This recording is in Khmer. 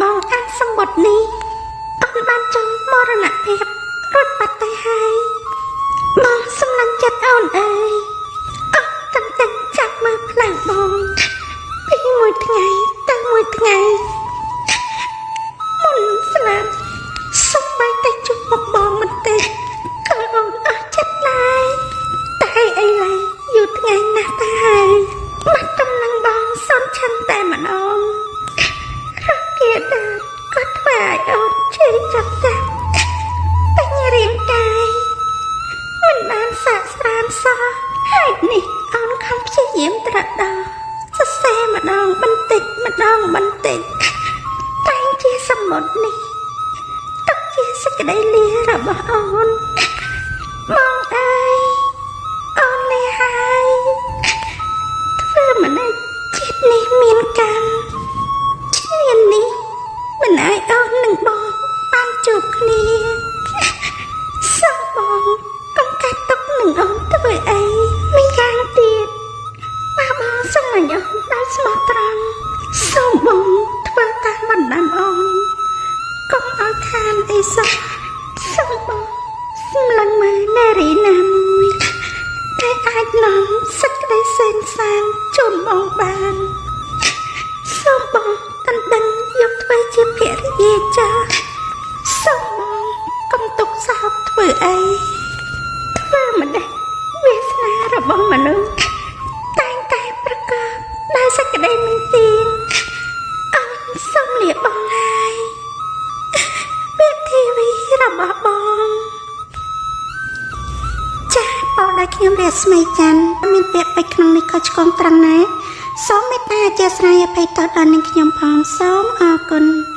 បងអានសម្បត្តិនេះអូនបានចង់មរណភាពរួចបាត់ទៅហើយបងសំឡាញ់ចិត្តអូនអើយអត់តន្ទឹងចាប់មើលផ្លូវបងពីមួយថ្ងៃទៅមួយថ្ងៃមុនស្លាប់សុំបីតែជួបមុខបងបន្តិចក៏អូនអស់ចិត្តដែរតែឥឡូវយូរថ្ងៃណាស់ទៅហើយមកតំណឹងបងសូនឆឹងតែម្ដងរកគេដល់ក៏ធ្វើឲ្យអូនឈឺចាប់ចាប់ពេញរាងកាយមិនបានសាកស្រានសោះហេតុនេះអូនខំព្យាយាមត្រដរសរសេរម្ដងបន្តិចម្ដងបន្តិចតែងជាសមុទ្រនេះទុកជាសេចក្តីលារបស់អូនបងអើយអូនលាហើយធ្វើម្ដេចជាតិនេះមានកម្មឈ្នានេះមិនអាចអូននឹងបងបានជួបគ្នាសូមបងកុំកាត់ទុកនឹងអូនធ្វើអីម្យ៉ាងទៀតបើបងស្រឡាញ់អូនដោយស្មោះត្រង់សូមបងធ្វើតាមបណ្ដាំអូនកុំឲ្យខានអីសោះសូមបងសម្លឹងមើលនារីណាមួយតែអាចនាំសេចក្តីសែនសានជូនបងបានសូមបងតណ្ដឹងយកធ្វើជាភរិយាចាស់សូមបងកុំទុកសោកធ្វើអីធ្វើម្ដេចវាសនារបស់មនុស្សតែងតែប្រកបដោយសេចក្តីមិនទៀងអូនសូមលាបងហើយពាក្យធីវីរបស់បងចាស់បងដែលខ្ញុំរស្មីច័ន្ទមានពាក្យពេចន៍ក្នុងនេះខុសឆ្គងត្រង់ណាសូមមេត្តាអធិស្ឋានអភ័យទោសដល់នាងខ្ញុំផងសូមអរគុណ។